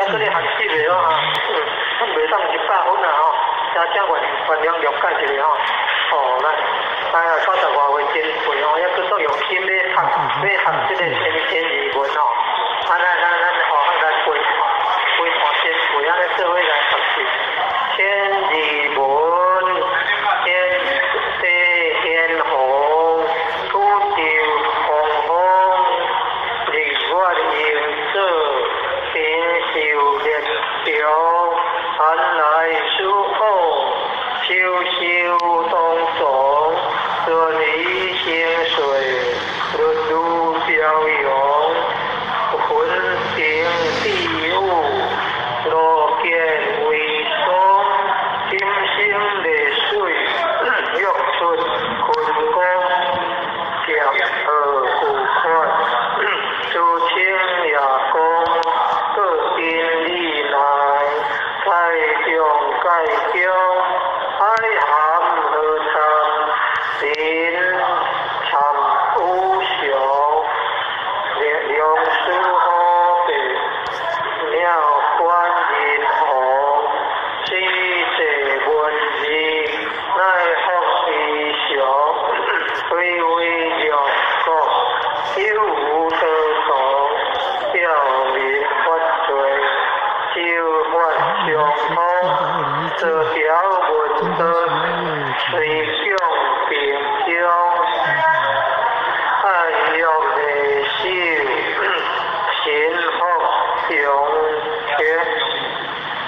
閣咧學習的哦哈，咱袂當100分啊吼，請請原原諒諒解一下吼。哦，來，哎呀，90外歲真背吼，猶閣足用心咧讀，咧學這个千千字文吼。啊，咱咱咱吼，來背吼，背伴前輩按呢做伙來學習。千字文，天地天宏，宇宙洪荒，日月盈座，天秀列長，寒來暑往，秋收冬藏，輪回興衰，日如飄揚，雲頂地雨，路見為松，金星麗水，玉出坤光，劍河古款，朱清夜光，各宾李内，太中盖中，海涵河参，林参五常，梁书好白，鸟观人红，水济文字，乃福异常，巍巍两国，有无得同，表明法罪，修法相通，做条文道，随向平中，爱欲内守，神福永天。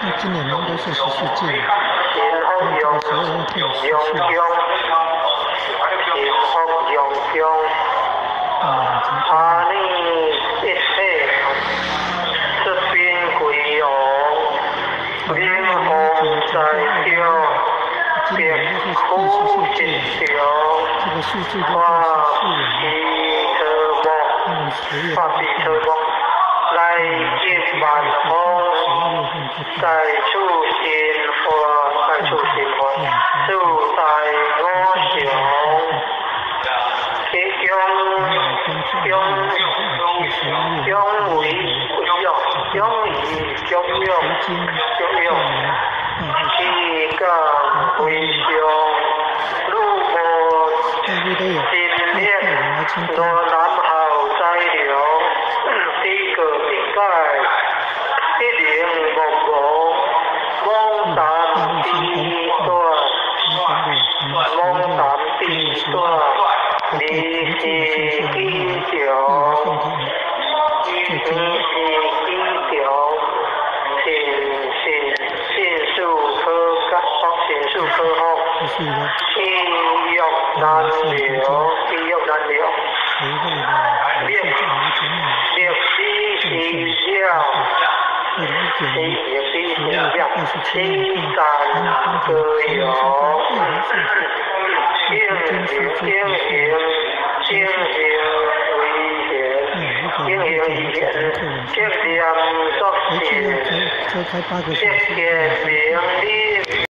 那今年應該是14屆，神福永這個時候會永十四強，神福永強，啊，很成功。阿彌一切，出兵歸王，明王在中，今别年又是苦第十四一屆，条，這個數字都發是四比人，特木，他們10月發比特木，來接萬方， 12月份就在處心花，在處心花，自在我想，去用用用為用用以供養供養，氣感回向，汝無大陸都有真派力，人來參羅觀。南後在流，彼個必解，一靈莫無，妄談彼斷，妄談彼斷，離是彼條，離是彼條，信信信數可覺，信數可福。這是一個地獄難料，地獄難料，協會的理事長吳前面歷史是了， 2019 歷年史是十月了，27世日間他們各當有，庭十月二應十應七應萬應應行為現，那應如果行為會現，檢正念作回去要善，遮遮開8個小即時。見明理。